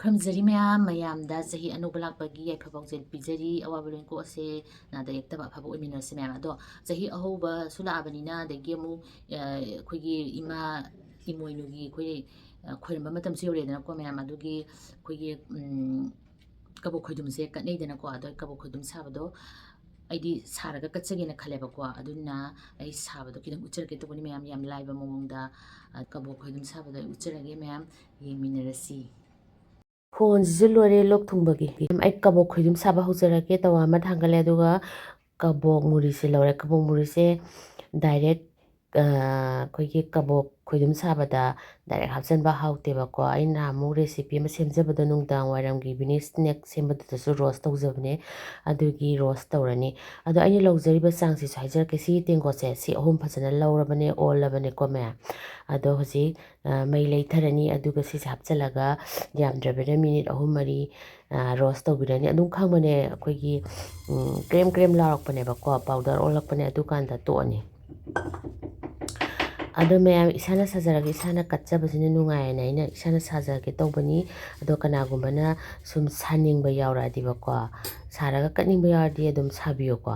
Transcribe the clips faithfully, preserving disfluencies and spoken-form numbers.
ꯈꯨꯔꯨꯝꯖꯔꯤ ꯃꯌꯥꯝ, ꯃꯌꯥꯝꯗ ꯆꯍꯤ ꯑꯅꯧꯕ ꯂꯥꯛꯄꯒꯤ ꯌꯥꯏꯐ ꯄꯥꯎꯖꯦꯜ ꯄꯤꯖꯔꯤ꯫ ꯑꯋꯥꯕ ꯂꯣꯏꯅ ꯀꯣꯛꯑꯁꯦ, ꯅꯥꯗ ꯌꯦꯛꯇꯕ ꯑꯐꯕ ꯑꯣꯏꯃꯤꯟꯅꯔꯁꯦ ꯃꯌꯥꯝ꯫ ꯑꯗꯣ ꯆꯍꯤ ꯑꯍꯧꯕꯁꯨ ꯂꯥꯛꯑꯕꯅꯤꯅ, ꯑꯗꯒꯤ ꯑꯃꯨꯛ, ꯑ, ꯑꯩꯈꯣꯏꯒꯤ ꯏꯃꯥ ꯏꯃꯣꯏꯅꯨꯒꯤ ꯑꯩꯈꯣꯏ, ꯑ, ꯈꯣꯏꯔꯝꯕ ꯃꯇꯝꯁꯨ ꯌꯧꯔꯛꯑꯦꯗꯅꯀꯣ ꯃꯌꯥꯝ꯫ ꯑꯗꯨꯒꯤ ꯑꯩꯈꯣꯏꯒꯤ, ꯎꯝ, ꯀꯕꯣꯛ ꯈꯣꯏꯗꯨꯝꯁꯦ ꯀꯠꯅꯩꯗꯅꯀꯣ꯫ ꯑꯗꯣ ꯀꯕꯣꯛ ꯈꯣꯏꯗꯨꯝ ꯁꯥꯕꯗꯣ ꯑꯩꯗꯤ ꯁꯥꯔꯒ ꯀꯠꯆꯒꯦꯅ ꯈꯜꯂꯦꯕꯀꯣ꯫ ꯑꯗꯨꯅ ꯑꯩ ꯁꯥꯕꯗꯣ ꯈꯤꯇꯪ ꯎꯠꯆꯔꯛꯀꯦ ꯇꯧꯕꯅꯤ ꯃꯌꯥꯝ, ꯌꯥꯝ ꯂꯥꯏꯕ ꯃꯑꯣꯡꯗ, ꯑ, ꯀꯕꯣꯛ ꯈꯣꯏꯗꯨꯝ ꯁꯥꯕꯗꯣ ꯑꯩ ꯎꯠꯆꯔꯒꯦ ꯃꯌꯥꯝ, ꯌꯦꯡꯃꯤꯟꯅꯔꯁꯤ꯫ ꯈꯣꯟꯁꯤꯁꯨ ꯂꯣꯏꯔꯦ ꯂꯣꯛ ꯊꯨꯡꯕꯒꯤ꯫ ꯑꯩ ꯀꯕꯣꯛ ꯈꯣꯏꯗꯨꯝ ꯁꯥꯕ ꯍꯧꯖꯔꯛꯀꯦ꯫ ꯇꯋꯥ ꯑꯃ ꯊꯥꯡꯒꯠꯂꯦ, ꯑꯗꯨꯒ ꯀꯕꯣꯛ ꯃꯨꯔꯤꯁꯦ ꯂꯧꯔꯦ꯫ ꯀꯕꯣꯛ ꯃꯨꯔꯤꯁꯦ direct, ꯑ, ꯑꯩꯈꯣꯏꯒꯤ ꯀꯕꯣꯛ ꯈꯣꯏꯗꯨꯝ ꯁꯥꯕꯗ direct ꯍꯥꯞꯆꯤꯟꯕ ꯍꯥꯎꯇꯦꯕꯀꯣ꯫ ꯑꯩꯅ ꯅꯍꯥꯟꯃꯨꯛ recipe ꯑꯃ ꯁꯦꯝꯖꯕꯗꯣ, ꯅꯨꯡꯗꯥꯡ ꯋꯥꯏꯔꯝꯒꯤ evening snack ꯁꯦꯝꯕꯗꯨꯗꯁꯨ roast ꯇꯧꯖꯕꯅꯦ꯫ ꯑꯗꯨꯒꯤ roast ꯇꯧꯔꯅꯤ꯫ ꯑꯗꯣ ꯑꯩꯅ ꯂꯧꯖꯔꯤꯕ ꯆꯥꯡꯁꯤꯁꯨ ꯍꯥꯏꯖꯔꯛꯀꯦ꯫ ꯁꯤꯒꯤ ꯇꯦꯡꯀꯣꯠꯁꯦ ꯁꯤ ꯑꯍꯨꯝ ꯐꯖꯅ ꯂꯧꯔꯕꯅꯦ, ꯑꯣꯜꯂꯕꯅꯦꯀꯣ ꯃꯌꯥꯝ꯫ ꯑꯗꯣ ꯍꯧꯖꯤꯛ, ꯑ, ꯃꯩ ꯂꯩꯊꯔꯅꯤ꯫ ꯑꯗꯨꯒ ꯁꯤꯁꯦ ꯍꯥꯞꯆꯤꯜꯂꯒ ꯌꯥꯝꯗ꯭ꯔꯕꯤꯗ minute ꯑꯍꯨꯝ ꯃꯔꯤ, ꯑ, roast ꯇꯧꯕꯤꯔꯅꯤ꯫ ꯑꯗꯨꯝ ꯈꯪꯕꯅꯦ ꯑꯩꯈꯣꯏꯒꯤ, ꯎꯝ, ꯀ꯭ꯔꯦꯝ ꯀ꯭ꯔꯦꯝ ꯂꯥꯎꯔꯛꯄꯅꯦꯕꯀꯣ, powder ꯑꯣꯜꯂꯛꯄꯅꯦ꯫ ꯑꯗꯨꯀꯥꯟꯗ ꯇꯣꯛꯑꯅꯤ꯫ ꯑꯗꯣ ꯃꯌꯥꯝ, ꯏꯁꯥꯅ ꯁꯥꯖꯔꯒ ꯏꯁꯥꯅ ꯀꯠꯆꯕꯁꯤꯅ ꯅꯨꯡꯉꯥꯏꯌꯦꯅ ꯑꯩꯅ ꯏꯁꯥꯅ ꯁꯥꯖꯒꯦ ꯇꯧꯕꯅꯤ꯫ ꯑꯗꯣ ꯀꯅꯥꯒꯨꯝꯕꯅ ꯁꯨꯝ ꯁꯥꯅꯤꯡꯕ ꯌꯥꯎꯔꯛꯑꯗꯤꯕꯀꯣ, ꯁꯥꯔꯒ ꯀꯠꯅꯤꯡꯕ ꯌꯥꯎꯔꯗꯤ ꯑꯗꯨꯝ ꯁꯥꯕꯤꯌꯨꯀꯣ꯫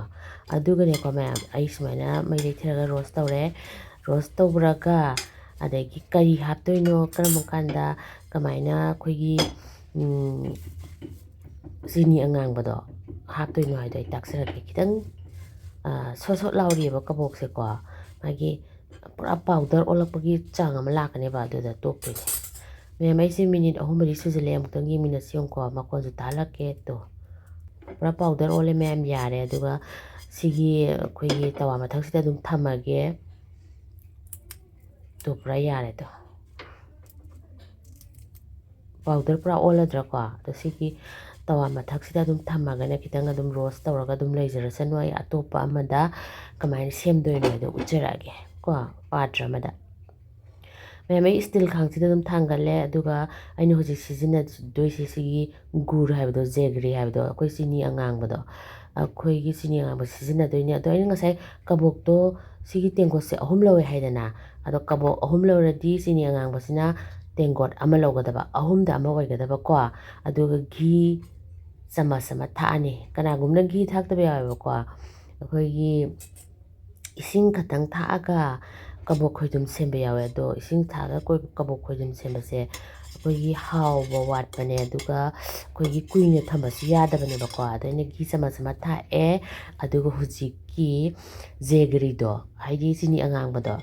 ꯑꯗꯨꯒꯅꯦꯀꯣ ꯃꯌꯥꯝ, ꯑꯩ ꯁꯨꯃꯥꯏꯅ ꯃꯩ ꯂꯩꯊꯔꯒ roast ꯇꯧꯔꯦ꯫ Roast ꯇꯧꯔꯒ ꯑꯗꯒꯤ ꯀꯔꯤ ꯍꯥꯞꯇꯣꯏꯅꯣ, ꯀꯔꯝꯕ ꯀꯥꯟꯗ ꯀꯃꯥꯏꯅ ꯑꯩꯈꯣꯏꯒꯤ, ꯎꯝ, ꯆꯤꯅꯤ ꯑꯉꯥꯡꯕꯗꯣ ꯍꯥꯞꯇꯣꯏꯅꯣ ꯍꯥꯏꯗꯣ ꯑꯩ ꯇꯥꯛꯆꯔꯛꯀꯦ꯫ ꯈꯤꯇꯪ, ꯑ, ꯁꯣꯠ ꯁꯣꯠ ꯂꯥꯎꯔꯤꯑꯕ ꯀꯕꯣꯛꯁꯦꯀꯣ꯫ ꯃꯥꯒꯤ ꯄꯨꯔꯥ powder ꯑꯣꯜꯂꯛꯄꯒꯤ ꯆꯥꯡ ꯑꯃ ꯂꯥꯛꯀꯅꯦꯕ, ꯑꯗꯨꯗ ꯇꯣꯛꯇꯣꯏꯅꯦ꯫ ꯃꯌꯥꯝ, ꯑꯩꯁꯦ minute ꯑꯍꯨꯝ ꯃꯔꯤ ꯁꯨꯖꯜꯂꯛꯑꯦ꯫ ꯑꯃꯨꯛꯇꯪ ꯌꯦꯡꯃꯤꯟꯅꯁꯤ ꯌꯦꯡꯉꯨꯀꯣ꯫ ꯃꯈꯣꯟꯁꯨ ꯇꯥꯍꯜꯂꯛꯀꯦ꯫ ꯇꯣ, ꯄꯨꯔꯥ powder ꯑꯣꯜꯂꯦ ꯃꯌꯥꯝ, ꯌꯥꯔꯦ꯫ ꯑꯗꯨꯒ ꯁꯤꯒꯤ ꯑꯩꯈꯣꯏꯒꯤ ꯇꯋꯥ ꯃꯊꯛꯁꯤꯗ ꯑꯗꯨꯝ ꯊꯝꯃꯒꯦ꯫ ꯇꯣ, ꯄꯨꯔꯥ ꯌꯥꯔꯦ꯫ ꯇꯣ, powder ꯄꯨꯔꯥ ꯑꯣꯜꯂꯗ꯭ꯔꯥꯀꯣ? ꯑꯗꯣ ꯁꯤꯒꯤ ꯇꯋꯥ ꯃꯊꯛꯁꯤꯗ ꯑꯗꯨꯝ ꯊꯝꯃꯒꯅꯦ, ꯈꯤꯇꯪ ꯑꯗꯨꯝ roast ꯇꯧꯔꯒ ꯑꯗꯨꯝ ꯂꯩꯖꯔꯁꯅꯨ꯫ ꯑꯩ ꯑꯇꯣꯞꯄ ꯑꯃꯗ ꯀꯃꯥꯏꯅ ꯁꯦꯝꯗꯣꯏꯅꯣ ꯍꯥꯏꯗꯣ ꯎꯠꯆꯔꯛꯑꯒꯦ ꯀꯣ, ꯄꯥꯇ꯭ꯔ ꯑꯃꯗ꯫ ꯃꯌꯥꯝ, ꯑꯩ steel ꯈꯥꯡꯁꯤꯗ ꯑꯗꯨꯝ ꯊꯥꯡꯒꯠꯂꯦ꯫ ꯑꯗꯨꯒ ꯑꯩꯅ ꯍꯧꯖꯤꯛ ꯁꯤꯖꯤꯟꯅꯗꯣꯏꯁꯦ ꯁꯤꯒꯤ ꯒꯨꯔ ꯍꯥꯏꯕꯗꯣ, ꯖꯦꯒ꯭ꯔꯤ ꯍꯥꯏꯕꯗꯣ, ꯑꯩꯈꯣꯏ ꯆꯤꯅꯤ ꯑꯉꯥꯡꯕꯗꯣ, ꯑꯩꯈꯣꯏꯒꯤ ꯆꯤꯅꯤ ꯑꯉꯥꯡꯕ ꯁꯤꯖꯤꯟꯅꯗꯣꯏꯅꯦ꯫ ꯑꯗꯣ ꯑꯩꯅ ꯉꯁꯥꯏ ꯀꯕꯣꯛꯇꯣ, ꯁꯤꯒꯤ ꯇꯦꯡꯀꯣꯠꯁꯦ ꯑꯍꯨꯝ ꯂꯧꯋꯦ ꯍꯥꯏꯗꯅ, ꯑꯗꯣ ꯀꯕꯣꯛ ꯑꯍꯨꯝ ꯂꯧꯔꯗꯤ ꯆꯤꯅꯤ ꯑꯉꯥꯡꯕꯁꯤꯅ ꯇꯦꯡꯀꯣꯠ ꯑꯃ ꯂꯧꯒꯗꯕ, ꯑꯍꯨꯝꯗ ꯑꯃ ꯑꯣꯏꯒꯗꯕꯀꯣ꯫ ꯑꯗꯨꯒ ꯘꯤ ꯆꯥꯃꯁ ꯑꯃ ꯊꯥꯛꯑꯅꯤ꯫ ꯀꯅꯥꯒꯨꯝꯕꯅ ꯘꯤ ꯊꯥꯛꯇꯕ ꯌꯥꯎꯋꯦꯕꯀꯣ꯫ ꯑꯩꯈꯣꯏꯒꯤ ꯏꯁꯤꯡ ꯈꯛꯇꯪ ꯊꯥꯛꯑꯒ ꯀꯕꯣꯛ ꯈꯣꯏꯗꯨꯝ ꯁꯦꯝꯕ ꯌꯥꯎꯋꯦ꯫ ꯑꯗꯣ ꯏꯁꯤꯡ ꯊꯥꯛꯑꯒ ꯀꯣꯏ-, ꯀꯕꯣꯛ ꯈꯣꯏꯗꯨꯝ ꯁꯦꯝꯕꯁꯦ ꯑꯩꯈꯣꯏꯒꯤ ꯍꯥꯎꯕ ꯋꯥꯠꯄꯅꯦ, ꯑꯗꯨꯒ ꯑꯩꯈꯣꯏꯒꯤ ꯀꯨꯏꯅ ꯊꯝꯕꯁꯨ ꯌꯥꯗꯕꯅꯦꯕꯀꯣ꯫ ꯑꯗꯣ ꯑꯩꯅ ꯘꯤ ꯆꯥꯃꯁ ꯑꯃ ꯊꯥꯛꯑꯦ, ꯑꯗꯨꯒ ꯍꯧꯖꯤꯛꯀꯤ ꯖꯦꯒꯔꯤꯗꯣ, ꯍꯥꯏꯗꯤ ꯆꯤꯅꯤ ꯑꯉꯥꯡꯕꯗꯣ,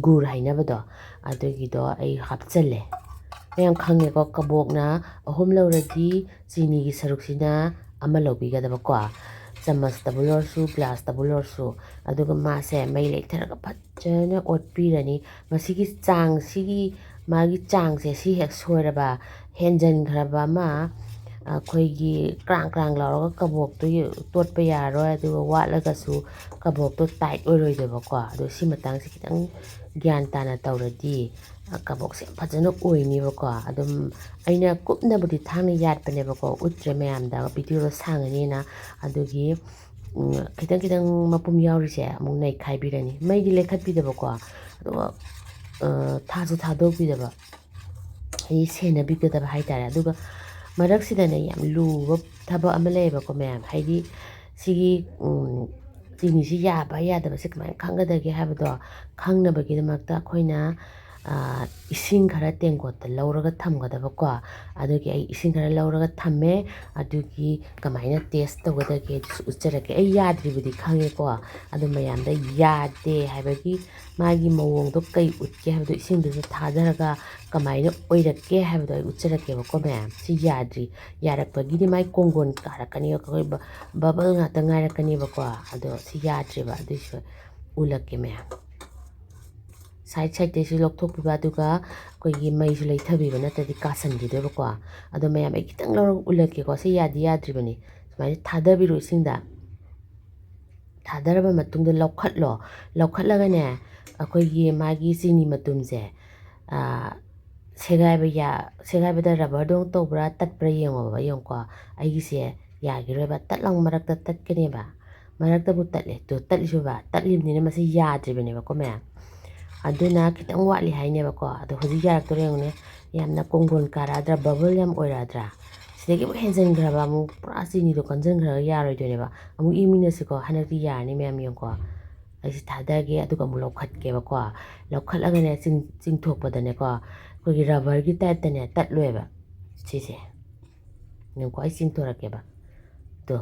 ꯒꯨꯔ ꯍꯥꯏꯅꯕꯗꯣ, ꯑꯗꯨꯒꯤꯗꯣ ꯑꯩ ꯍꯥꯞꯆꯜꯂꯦ꯫ ꯃꯌꯥꯝ ꯈꯪꯉꯦꯀꯣ, ꯀꯕꯣꯛꯅ ꯑꯍꯨꯝ ꯂꯧꯔꯗꯤ ꯆꯤꯅꯤꯒꯤ ꯁꯔꯨꯛꯁꯤꯅ ꯑꯃ ꯂꯧꯕꯤꯒꯗꯕꯀꯣ, ꯆꯥꯃꯁꯇꯕꯨ ꯂꯧꯔꯁꯨ, ꯒ꯭ꯂꯥꯁꯇꯕꯨ ꯂꯧꯔꯁꯨ꯫ ꯑꯗꯨꯒ ꯃꯥꯁꯦ ꯃꯩ ꯂꯩꯊꯔꯒ ꯐꯖꯅ ꯑꯣꯠꯄꯤꯔꯅꯤ꯫ ꯃꯁꯤꯒꯤ ꯆꯥꯡ, ꯁꯤꯒꯤ ꯃꯥꯒꯤ ꯆꯥꯡꯁꯦ ꯁꯤ ꯍꯦꯛ ꯁꯣꯏꯔꯕ, ꯍꯦꯟꯖꯟꯈ꯭ꯔꯕ ꯑꯃ, ꯑꯩꯈꯣꯏꯒꯤ ꯀ꯭ꯔꯥꯡ ꯀ꯭ꯔꯥꯡ ꯂꯥꯎꯔꯒ ꯀꯕꯣꯛꯇꯣ ꯌ-, ꯇꯣꯠꯄ ꯌꯥꯔꯣꯏ, ꯑꯗꯨꯒ ꯋꯥꯠꯂꯒꯁꯨ ꯀꯕꯣꯛꯇꯣ ꯇꯥꯏꯠ ꯑꯣꯏꯔꯣꯏꯗꯕꯀꯣ꯫ ꯑꯗꯣ ꯁꯤ ꯃꯇꯥꯡꯁꯦ ꯈꯤꯇꯪ ꯒ꯭ꯌꯥꯟ ꯇꯥꯅ ꯇꯧꯔꯗꯤ, ꯑ, ꯀꯕꯣꯛꯁꯦ ꯌꯥꯝ ꯐꯖꯅ ꯑꯣꯏꯅꯦꯕꯀꯣ꯫ ꯑꯗꯨꯝ ꯑꯩꯅ ꯀꯨꯞꯅꯕꯨꯗꯤ ꯊꯥꯡꯅ ꯌꯥꯠꯄꯅꯦꯕꯀꯣ, ꯎꯠꯇ꯭ꯔꯦ ꯃꯌꯥꯝꯗ, ꯚꯤꯗꯤꯑꯣꯗꯣ ꯁꯥꯡꯉꯅꯤꯅ꯫ ꯑꯗꯨꯒꯤ, ꯎꯝ, ꯈꯤꯇꯪ ꯈꯤꯇꯪ ꯃꯄꯨꯝ ꯌꯥꯎꯔꯤꯁꯦ ꯑꯃꯨꯛ ꯅꯩꯈꯥꯏꯕꯤꯔꯅꯤ꯫ ꯃꯩꯗꯤ ꯂꯩꯈꯠꯄꯤꯗꯕꯀꯣ, ꯑꯗꯨꯒ, ꯑ, ꯊꯥꯁꯨ ꯊꯥꯗꯣꯛꯄꯤꯗꯕ, ꯍꯥꯏꯗꯤ ꯁꯦꯟꯅꯕꯤꯒꯗꯕ ꯍꯥꯏꯇꯥꯔꯦ꯫ ꯑꯗꯨꯒ ꯃꯔꯛꯁꯤꯗꯅꯦ, ꯌꯥꯝ ꯂꯨꯕ ꯊꯕꯛ ꯑꯃ ꯂꯩꯌꯦꯕꯀꯣ ꯃꯌꯥꯝ, ꯍꯥꯏꯗꯤ ꯁꯤꯒꯤ, ꯎꯝ, ꯆꯤꯅꯤꯁꯤ ꯌꯥꯕ ꯌꯥꯗꯕꯁꯦ ꯀꯃꯥꯏꯅ ꯈꯪꯒꯗꯒꯦ ꯍꯥꯏꯕꯗꯣ ꯈꯪꯅꯕꯒꯤꯗꯃꯛꯇ ꯑꯩꯈꯣꯏꯅ, ꯑ, ꯏꯁꯤꯡ ꯈꯔ ꯇꯦꯡꯀꯣꯠꯇ ꯂꯧꯔꯒ ꯊꯝꯒꯗꯕꯀꯣ꯫ ꯑꯗꯨꯒꯤ ꯑꯩ ꯏꯁꯤꯡ ꯈꯔ ꯂꯧꯔꯒ ꯊꯝꯃꯦ꯫ ꯑꯗꯨꯒꯤ ꯀꯃꯥꯏꯅ ꯇꯦꯁ ꯇꯧꯒꯗꯒꯦ ꯑꯗꯨꯁꯨ ꯎꯠꯆꯔꯛꯀꯦ꯫ ꯑꯩ ꯌꯥꯗ꯭ꯔꯤꯕꯗꯤ ꯈꯪꯉꯦꯀꯣ, ꯑꯗꯨ ꯃꯌꯥꯝꯗ ꯌꯥꯗꯦ ꯍꯥꯏꯕꯒꯤ ꯃꯥꯒꯤ ꯃꯑꯣꯡꯗꯣ ꯀꯩ ꯎꯠꯀꯦ ꯍꯥꯏꯕꯗꯣ ꯏꯁꯤꯡꯗꯨꯗ ꯊꯥꯗꯔꯒ ꯀꯃꯥꯏꯅ ꯑꯣꯏꯔꯛꯀꯦ ꯍꯥꯏꯕꯗꯣ ꯑꯩ ꯎꯠꯆꯔꯛꯀꯦꯕꯀꯣ ꯃꯌꯥꯝ꯫ ꯁꯤ ꯌꯥꯗ꯭ꯔꯤ꯫ ꯌꯥꯔꯛꯄꯒꯤꯗꯤ ꯃꯥꯏ ꯀꯣꯡꯒꯣꯟ ꯀꯥꯔꯛꯀꯅꯤ, ꯑꯩꯈꯣꯏ ꯕ-, ꯕꯕꯜ ꯉꯥꯛꯇ ꯉꯥꯏꯔꯛꯀꯅꯦꯕꯀꯣ꯫ ꯑꯗꯣ ꯁꯤ ꯌꯥꯗ꯭ꯔꯤꯕ, ꯑꯗꯨꯏꯁꯨ ꯎꯠꯂꯛꯀꯦ ꯃꯌꯥꯝ꯫ ꯁꯥꯏꯠ ꯁꯥꯏꯠꯇꯩꯁꯨ ꯂꯧꯊꯣꯛꯄꯤꯕ, ꯑꯗꯨꯒ ꯑꯩꯈꯣꯏꯒꯤ ꯃꯩꯁꯨ ꯂꯩꯊꯕꯤꯕ, ꯅꯠꯇ꯭ꯔꯗꯤ ꯀꯥꯁꯟꯈꯤꯗꯣꯏꯕꯀꯣ꯫ ꯑꯗꯣ ꯃꯌꯥꯝ, ꯑꯩ ꯈꯤꯇꯪ ꯂꯧꯔꯒ ꯎꯠꯂꯛꯀꯦꯀꯣ꯫ ꯁꯤ ꯌꯥꯗꯤ ꯌꯥꯗ꯭ꯔꯤꯕꯅꯤ꯫ ꯁꯨꯃꯥꯏꯅ ꯊꯥꯗꯕꯤꯔꯣ ꯏꯁꯤꯡꯗ꯫ ꯊꯥꯗꯔꯕ ꯃꯇꯨꯡꯗ ꯂꯧꯈꯠꯂꯣ꯫ ꯂꯧꯈꯠꯂꯒꯅꯦ, ꯑꯩꯈꯣꯏꯒꯤ ꯃꯥꯒꯤ ꯆꯤꯅꯤ ꯃꯇꯨꯝꯁꯦ, ꯑꯥ, ꯁꯦꯒꯥꯏꯕ ꯌꯥ-, ꯁꯦꯒꯥꯏꯕꯗ ꯔꯕꯔꯗꯧꯅ ꯇꯧꯕ꯭ꯔꯥ, ꯇꯠꯄ꯭ꯔꯥ ꯌꯦꯡꯉꯣꯕ, ꯌꯦꯡꯉꯨꯀꯣ꯫ ꯑꯩꯒꯤꯁꯦ ꯌꯥꯈꯤꯔꯣꯏꯕ, ꯇꯠ ꯂꯥꯎ ꯃꯔꯛꯇ ꯇꯠꯀꯅꯦꯕ꯫ ꯃꯔꯛꯇꯕꯨ ꯇꯠꯂꯦ꯫ ꯇꯨ, ꯇꯠꯂꯤꯁꯨꯕ, ꯇꯠꯂꯤꯕꯅꯤꯅ ꯃꯁꯤ ꯌꯥꯗ꯭ꯔꯤꯕꯅꯦꯕꯀꯣ ꯃꯌꯥꯝ꯫ ꯑꯗꯨꯅ ꯈꯤꯇꯪ ꯋꯥꯠꯂꯤ ꯍꯥꯏꯅꯦꯕꯀꯣ꯫ ꯑꯗꯣ ꯍꯧꯖꯤꯛ ꯌꯥꯔꯛꯇꯣꯔꯦ ꯌꯦꯡꯉꯨꯅꯦ꯫ ꯌꯥꯝꯅ ꯀꯣꯡꯒꯣꯟ ꯀꯥꯔꯛꯑꯗ꯭ꯔꯥ, ꯕꯕꯜ ꯌꯥꯝ ꯑꯣꯏꯔꯛꯑꯗ꯭ꯔꯥ? ꯁꯤꯗꯒꯤ ꯑꯃꯨꯛ ꯍꯦꯟꯖꯤꯟꯈ꯭ꯔꯕ, ꯑꯃꯨꯛ ꯄꯨꯔꯥ ꯆꯤꯅꯤꯗꯣ ꯀꯟꯁꯤꯟꯈ꯭ꯔꯒ ꯌꯥꯔꯣꯏꯗꯣꯏꯅꯦꯕ꯫ ꯑꯃꯨꯛ ꯏꯪꯃꯤꯟꯅꯁꯤꯀꯣ꯫ ꯍꯟꯗꯛꯇꯤ ꯌꯥꯔꯅꯤ ꯃꯌꯥꯝ, ꯌꯦꯡꯉꯨꯀꯣ꯫ ꯑꯩꯁꯦ ꯊꯥꯗꯒꯦ, ꯑꯗꯨꯒ ꯑꯃꯨꯛ ꯂꯧꯈꯠꯀꯦꯕꯀꯣ꯫ ꯂꯧꯈꯠꯂꯒꯅꯦ, ꯆꯤꯡ-, ꯆꯤꯡꯊꯣꯛꯄꯗꯅꯦꯀꯣ, ꯑꯩꯈꯣꯏꯒꯤ ꯔꯕꯔꯒꯤ ꯇꯥꯏꯞꯇꯅꯦ ꯇꯠꯂꯣꯏꯕ ꯁꯤꯁꯦ꯫ ꯌꯦꯡꯉꯨꯀꯣ, ꯑꯩ ꯆꯤꯡꯊꯣꯔꯛꯀꯦꯕ꯫ ꯇꯣ,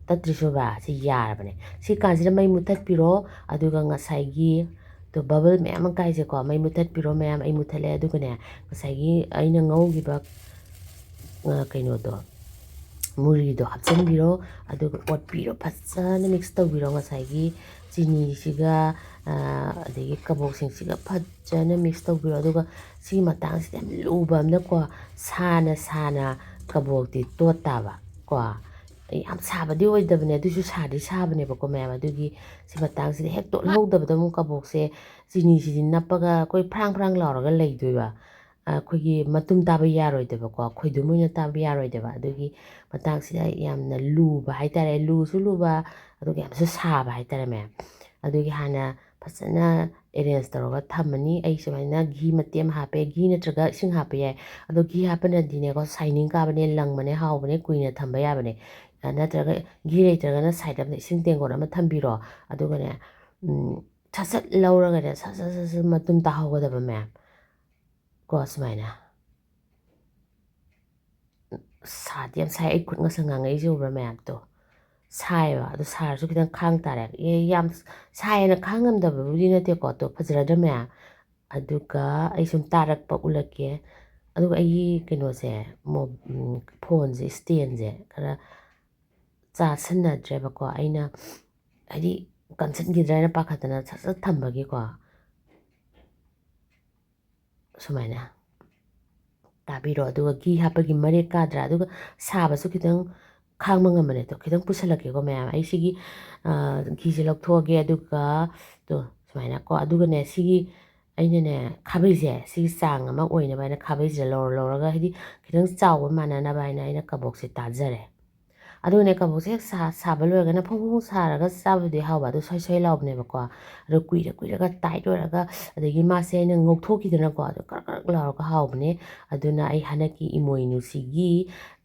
ꯇꯠꯇ꯭ꯔꯤꯁꯨꯕ? ꯁꯤ ꯌꯥꯔꯕꯅꯦ꯫ ꯁꯤ ꯀꯥꯟꯁꯤꯗ ꯃꯩ ꯃꯨꯊꯠꯄꯤꯔꯣ, ꯑꯗꯨꯒ ꯉꯁꯥꯏꯒꯤ, ꯇꯣ, ꯕꯕꯜ ꯃꯌꯥꯝ ꯑꯃ ꯀꯥꯏꯁꯦꯀꯣ, ꯃꯩ ꯃꯨꯊꯠꯄꯤꯔꯣ ꯃꯌꯥꯝ, ꯑꯩ ꯃꯨꯊꯠꯂꯦ꯫ ꯑꯗꯨꯒꯅꯦ, ꯉꯁꯥꯏꯒꯤ ꯑꯩꯅ ꯉꯧꯈꯤꯕ, ꯑ, ꯀꯩꯅꯣꯗꯣ, ꯃꯨꯔꯤꯗꯣ ꯍꯥꯞꯆꯤꯟꯕꯤꯔꯣ, ꯑꯗꯨꯒ ꯑꯣꯠꯄꯤꯔꯣ, ꯐꯖꯅ ꯃꯤꯛꯁ ꯇꯧꯕꯤꯔꯣ꯫ ꯉꯁꯥꯏꯒꯤ ꯆꯤꯅꯤꯁꯤꯒ, ꯑ, ꯑꯗꯒꯤ ꯀꯕꯣꯛꯁꯤꯡꯁꯤꯒ ꯐꯖꯅ ꯃꯤꯛꯁ ꯇꯧꯕꯤꯔꯣ꯫ ꯑꯗꯨꯒ ꯁꯤꯒꯤ ꯃꯇꯥꯡꯁꯤꯗ ꯌꯥꯝ ꯂꯨꯕ ꯑꯃꯅꯀꯣ, ꯁꯥꯅ ꯁꯥꯅ ꯀꯕꯣꯛꯇꯤ ꯇꯣꯠ ꯇꯥꯕ ꯀꯣ꯫ ꯌꯥꯝ ꯁꯥꯕꯗꯤ ꯑꯣꯏꯗꯕꯅꯦ, ꯑꯗꯨꯁꯨ ꯁꯥꯗꯤ ꯁꯥꯕꯅꯦꯕꯀꯣ ꯃꯌꯥꯝ꯫ ꯑꯗꯨꯒꯤ ꯁꯤ ꯃꯇꯥꯡꯁꯤꯗ ꯍꯦꯛ ꯇꯣꯠꯍꯧꯗꯕꯗ ꯑꯃꯨꯛ ꯀꯕꯣꯛꯁꯦ ꯆꯤꯅꯤꯁꯤꯗꯤ ꯅꯞꯄꯒ ꯑꯩꯈꯣꯏ ꯐ꯭ꯔꯥꯡ ꯐ꯭ꯔꯥꯡ ꯂꯥꯎꯔꯒ ꯂꯩꯗꯣꯏꯕ꯫ ꯑ, ꯑꯩꯈꯣꯏꯒꯤ ꯃꯇꯨꯝ ꯇꯥꯕ ꯌꯥꯔꯣꯏꯗꯕꯀꯣ, ꯈꯣꯏꯗꯨꯝ ꯑꯣꯏꯅ ꯇꯥꯕ ꯌꯥꯔꯣꯏꯗꯕ꯫ ꯑꯗꯨꯒꯤ ꯃꯇꯥꯡꯁꯤꯗ ꯌꯥꯝꯅ ꯂꯨꯕ ꯍꯥꯏꯇꯥꯔꯦ, ꯂꯨꯁꯨ ꯂꯨꯕ, ꯑꯗꯨꯒ ꯌꯥꯝꯁꯨ ꯁꯥꯕ ꯍꯥꯏꯇꯥꯔꯦ ꯃꯌꯥꯝ꯫ ꯑꯗꯨꯒꯤ ꯍꯥꯟꯅ ꯐꯖꯅ ꯑꯦꯔꯦꯟꯖ ꯇꯧꯔꯒ ꯊꯝꯃꯅꯤ꯫ ꯑꯩ ꯁꯨꯃꯥꯏꯅ ꯘꯤ ꯃꯇꯦꯛ ꯑꯃ ꯍꯥꯞꯄꯦ, ꯘꯤ ꯅꯠꯇ꯭ꯔꯒ ꯏꯁꯤꯡ ꯍꯥꯞꯄ ꯌꯥꯏ꯫ ꯑꯗꯣ ꯘꯤ ꯍꯥꯞꯄꯅꯗꯤꯅꯦꯀꯣ, ꯁꯥꯏꯅꯤꯡ ꯀꯥꯕꯅꯦ, ꯂꯪꯕꯅꯦ, ꯍꯥꯎꯕꯅꯦ, ꯀꯨꯏꯅ ꯊꯝꯕ ꯌꯥꯕꯅꯦ꯫ ꯑ, ꯅꯠꯇ꯭ꯔꯒ ꯘꯤ ꯂꯩꯇ꯭ꯔꯒꯅ ꯁꯥꯏꯠ ꯑꯃꯗ ꯏꯁꯤꯡ ꯇꯦꯡꯀꯣꯠ ꯑꯃ ꯊꯝꯕꯤꯔꯣ꯫ ꯑꯗꯨꯒꯅꯦ, ꯎꯝ, ꯁꯠ ꯁꯠ ꯂꯧꯔꯒꯅꯦ, ꯁꯠ ꯁꯠ ꯁꯠ ꯁꯠ ꯃꯇꯨꯝ ꯇꯥꯍꯧꯒꯗꯕ ꯃꯌꯥꯝ ꯀꯣ, ꯁꯨꯃꯥꯏꯅ꯫ ꯁꯥꯗꯤ ꯌꯥꯝ ꯁꯥꯏ꯫ ꯑꯩ ꯈꯨꯠ ꯉꯁꯪ ꯉꯥꯡꯉꯛꯏꯁꯦ ꯎꯕ꯭ꯔꯥ ꯃꯌꯥꯝꯗꯣ? ꯁꯥꯏꯌꯦꯕ꯫ ꯑꯗꯣ ꯁꯥꯔꯁꯨ ꯈꯤꯇꯪ ꯈꯥꯡ ꯇꯥꯔꯦ꯫ ꯑꯦ, ꯌꯥꯝ ꯁꯥꯏꯌꯦꯅ ꯈꯥꯡ ꯉꯝꯗꯕꯕꯨꯗꯤ ꯅꯠꯇꯦꯀꯣ꯫ ꯑꯗꯣ ꯐꯖꯔꯗ꯭ꯔꯥ ꯃꯌꯥꯝ? ꯑꯗꯨꯒ ꯑꯩ ꯁꯨꯝ ꯇꯥꯔꯛꯄ ꯎꯠꯂꯛꯀꯦ꯫ ꯑꯗꯨꯒ ꯑꯩꯒꯤ ꯀꯩꯅꯣꯁꯦ, ꯃꯣ-, ꯎꯝ, ꯐꯣꯟꯁꯦ, ꯏꯁꯇꯦꯟꯁꯦ ꯈꯔ ꯆꯥꯁꯟꯅꯗ꯭ꯔꯦꯕꯀꯣ꯫ ꯑꯩꯅ ꯍꯥꯏꯗꯤ ꯀꯟꯁꯤꯟꯈꯤꯗ꯭ꯔꯥ ꯍꯥꯏꯅ ꯄꯥꯈꯠꯇꯅ ꯁꯠ ꯁꯠ ꯊꯝꯕꯒꯤꯀꯣ꯫ ꯁꯨꯃꯥꯏꯅ ꯇꯥꯕꯤꯔꯣ꯫ ꯑꯗꯨꯒ ꯘꯤ ꯍꯥꯞꯄꯒꯤ ꯃꯔꯦꯛ ꯀꯥꯗ꯭ꯔꯥ? ꯑꯗꯨꯒ ꯁꯥꯕꯁꯨ ꯈꯤꯇꯪ ꯈꯥꯡꯕ ꯉꯝꯕꯅꯦ꯫ ꯑꯗꯣ ꯈꯤꯇꯪ ꯄꯨꯁꯜꯂꯛꯀꯦꯀꯣ ꯃꯌꯥꯝ꯫ ꯑꯩ ꯁꯤꯒꯤ, ꯑ, ꯘꯤꯁꯦ ꯂꯧꯊꯣꯛꯑꯒꯦ꯫ ꯑꯗꯨꯒ, ꯇꯣ, ꯁꯨꯃꯥꯏꯅ ꯀꯣ꯫ ꯑꯗꯨꯒꯅꯦ, ꯁꯤꯒꯤ ꯑꯩꯅꯅꯦ, ꯈꯥꯕꯩꯁꯦ, ꯁꯤꯒꯤ ꯆꯥꯡ ꯑꯃ ꯑꯣꯏꯅꯕ ꯍꯥꯏꯅ ꯈꯥꯕꯩꯁꯤꯗ ꯂꯧꯔ ꯂꯧꯔꯒ, ꯍꯥꯏꯗꯤ ꯈꯤꯇꯪ ꯆꯥꯎꯕ ꯃꯥꯟꯅꯅꯕ ꯍꯥꯏꯅ ꯑꯩꯅ ꯀꯕꯣꯛꯁꯦ ꯇꯥꯖꯔꯦ꯫ ꯑꯗꯨꯒꯅꯦ ꯀꯕꯣꯛꯁꯦ ꯍꯦꯛ ꯁꯥ-, ꯁꯥꯕ ꯂꯣꯏꯔꯒꯅ ꯐꯣꯡ ꯐꯣꯡ ꯁꯥꯔꯒ ꯆꯥꯕꯗꯤ ꯍꯥꯎꯕ, ꯑꯗꯨ ꯁꯣꯏ ꯁꯣꯏ ꯂꯥꯎꯕꯅꯦꯕꯀꯣ꯫ ꯑꯗꯣ ꯀꯨꯏꯔ ꯀꯨꯏꯔꯒ tight ꯑꯣꯏꯔꯒ, ꯑꯗꯒꯤ ꯃꯥꯁꯦ ꯑꯩꯅ ꯉꯧꯊꯣꯛꯈꯤꯗꯅꯀꯣ, ꯑꯗꯣ ꯀ꯭ꯔꯛ ꯀ꯭ꯔꯛ ꯂꯥꯎꯔꯒ ꯍꯥꯎꯕꯅꯦ꯫ ꯑꯗꯨꯅ ꯑꯩ ꯍꯟꯗꯛꯀꯤ ꯏꯃꯣꯏꯅꯨꯁꯤꯒꯤ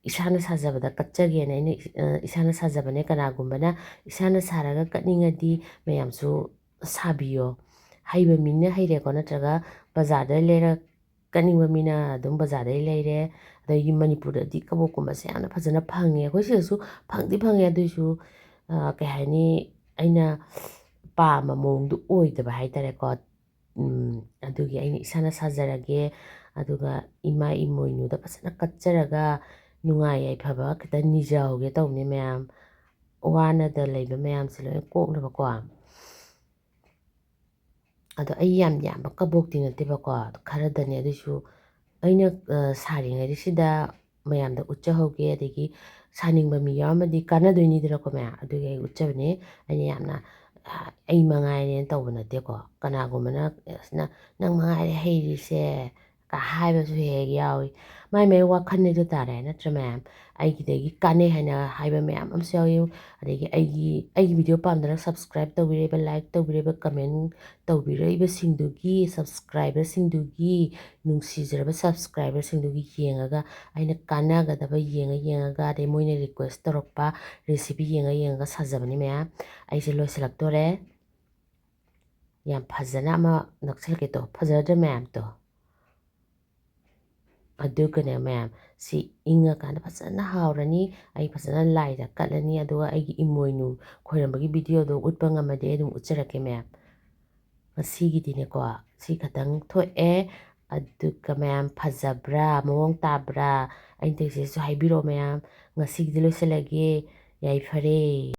ꯏꯁꯥꯅ ꯁꯥꯖꯕꯗ ꯀꯠꯆꯒꯦꯅ ꯑꯩꯅ, ꯑ, ꯏꯁꯥꯅ ꯁꯥꯖꯕꯅꯦ꯫ ꯀꯅꯥꯒꯨꯝꯕꯅ ꯏꯁꯥꯅ ꯁꯥꯔꯒ ꯀꯠꯅꯤꯡꯉꯗꯤ ꯃꯌꯥꯝꯁꯨ ꯁꯥꯕꯤꯌꯣ꯫ ꯍꯩꯕ ꯃꯤꯅ ꯍꯩꯔꯦꯀꯣ, ꯅꯠꯇ꯭ꯔꯒ ꯕꯖꯥꯔꯗ ꯂꯩꯔ ꯀꯠꯅꯤꯡꯕ ꯃꯤꯅ ꯑꯗꯨꯝ ꯕꯖꯥꯔꯗꯩ ꯂꯩꯔꯦ꯫ ꯑꯗꯒꯤ ꯃꯅꯤꯄꯨꯔꯗꯗꯤ ꯀꯕꯣꯛꯀꯨꯝꯕꯁꯦ ꯌꯥꯝꯅ ꯐꯖꯅ ꯐꯪꯉꯦ꯫ ꯑꯩꯈꯣꯏ ꯁꯤꯗꯁꯨ ꯐꯪꯗꯤ ꯐꯪꯉꯦ, ꯑꯗꯨꯏꯁꯨ, ꯑ, ꯀꯩ ꯍꯥꯏꯅꯤ, ꯑꯩꯅ ꯄꯥꯝꯕ ꯃꯑꯣꯡꯗꯨ ꯑꯣꯏꯗꯕ ꯍꯥꯏ ꯇꯥꯔꯦꯀꯣ꯫ ꯎꯝ, ꯑꯗꯨꯒꯤ ꯑꯩꯅ ꯏꯁꯥꯅ ꯁꯥꯖꯔꯒꯦ꯫ ꯑꯗꯨꯒ ꯏꯃꯥ ꯏꯃꯣꯏꯅꯨꯗ ꯐꯖꯅ ꯀꯠꯆꯔꯒ ꯅꯨꯡꯉꯥꯏ ꯌꯥꯏꯐꯕ ꯈꯤꯇꯪ ꯅꯤꯖꯍꯧꯒꯦ ꯇꯧꯕꯅꯤ ꯃꯌꯥꯝ꯫ ꯋꯥꯅꯗ ꯂꯩꯕ ꯃꯌꯥꯝꯁꯦ ꯂꯣꯏꯅ ꯀꯣꯛꯅꯕꯀꯣ꯫ ꯑꯗꯣ ꯑꯩ ꯌꯥꯝ ꯌꯥꯝꯕ ꯀꯕꯣꯛꯇꯤ ꯅꯠꯇꯦꯕꯀꯣ, ꯈꯔꯗꯅꯦ꯫ ꯑꯗꯨꯏꯁꯨ ꯑꯩꯅ, ꯑ, ꯁꯥꯔꯤꯉꯩꯁꯤꯗ ꯃꯌꯥꯝꯗ ꯎꯠꯆꯍꯧꯒꯦ, ꯑꯗꯒꯤ ꯁꯥꯅꯤꯡꯕ ꯃꯤ ꯌꯥꯎꯔꯝꯃꯗꯤ ꯀꯥꯟꯅꯗꯣꯏꯅꯤꯗꯅꯀꯣ ꯃꯌꯥꯝ꯫ ꯑꯗꯨꯒꯤ ꯑꯩ ꯎꯠꯆꯕꯅꯦ꯫ ꯑꯩꯅ ꯌꯥꯝꯅ, ꯑ, ꯑꯩ ꯃꯉꯥꯏꯔꯦꯅ ꯇꯧꯕ ꯅꯠꯇꯦꯀꯣ꯫ ꯀꯅꯥꯒꯨꯝꯕꯅ, "ꯑꯁ, ꯅꯪ, ꯅꯪ ꯃꯉꯥꯏꯔꯦ ꯍꯩꯔꯤꯁꯦ" ꯀ ꯍꯥꯏꯕꯁꯨ ꯍꯦꯛ ꯍꯦꯛ ꯌꯥꯎꯏ꯫ ꯃꯥꯏ ꯃꯥꯏ ꯋꯥꯈꯜꯅꯦꯗꯣ ꯇꯥꯔꯦ, ꯅꯠꯇ꯭ꯔ ꯃꯌꯥꯝ? ꯑꯩꯒꯤꯗꯒꯤ ꯀꯥꯟꯅꯩ ꯍꯥꯏꯅ ꯍꯥꯏꯕ ꯃꯌꯥꯝ ꯑꯃꯁꯨ ꯌꯥꯎꯏ꯫ ꯑꯗꯒꯤ ꯑꯩꯒꯤ, ꯑꯩꯒꯤ video ꯄꯥꯝꯗꯅ subscribe ꯇꯧꯕꯤꯔꯤꯕ, like ꯇꯧꯕꯤꯔꯤꯕ, comment ꯇꯧꯕꯤꯔꯛꯏꯕꯁꯤꯡꯗꯨꯒꯤ, subscriberꯁꯤꯡꯗꯨꯒꯤ, ꯅꯨꯡꯁꯤꯖꯔꯕ subscriberꯁꯤꯡꯗꯨꯒꯤ ꯌꯦꯡꯉꯒ, ꯑꯩꯅ ꯀꯥꯟꯅꯒꯗꯕ ꯌꯦꯡꯉ ꯌꯦꯡꯉꯒ, ꯑꯗꯩ ꯃꯣꯏꯅ request ꯇꯧꯔꯛꯄ recipe ꯌꯦꯡꯉ ꯌꯦꯡꯉꯒ ꯁꯥꯖꯕꯅꯤ ꯃꯌꯥꯝ꯫ ꯑꯩꯁꯦ ꯂꯣꯏꯁꯤꯜꯂꯛꯇꯣꯔꯦ꯫ ꯌꯥꯝ ꯐꯖꯅ ꯑꯃ ꯅꯛꯁꯤꯜꯂꯛꯀꯦ ꯇꯣ꯫ ꯐꯖꯗ꯭ꯔ ꯃꯌꯥꯝꯗꯣ? ꯑꯗꯨꯒꯅꯦ ꯃꯌꯥꯝ, ꯁꯤ ꯏꯪꯉꯀꯥꯟꯗ ꯐꯖꯅ ꯍꯥꯎꯔꯅꯤ꯫ ꯑꯩ ꯐꯖꯅ ꯂꯥꯏꯗ ꯀꯠꯂꯅꯤ, ꯑꯗꯨꯒ ꯑꯩꯒꯤ ꯏꯃꯣꯏꯅꯨ ꯈꯣꯏꯔꯝꯕꯒꯤ videoꯗꯣ ꯎꯠꯄ ꯉꯝꯃꯗꯤ ꯑꯩ ꯑꯗꯨꯝ ꯎꯠꯆꯔꯛꯀꯦ ꯃꯌꯥꯝ꯫ ꯉꯁꯤꯒꯤꯗꯤꯅꯦꯀꯣ, ꯁꯤ ꯈꯇꯪ ꯊꯣꯛꯑꯦ꯫ ꯑꯗꯨꯒ ꯃꯌꯥꯝ, ꯐꯖꯕ꯭ꯔꯥ, ꯃꯑꯣꯡ ꯇꯥꯕ꯭ꯔꯥ? ꯑꯩꯅ ꯇꯧꯔꯤꯁꯤꯁꯨ ꯍꯥꯏꯕꯤꯔꯛꯑꯣ ꯃꯌꯥꯝ꯫ ꯉꯁꯤꯒꯤꯗꯤ ꯂꯣꯏꯁꯤꯜꯂꯒꯦ꯫ ꯌꯥꯏꯐꯔꯦ꯫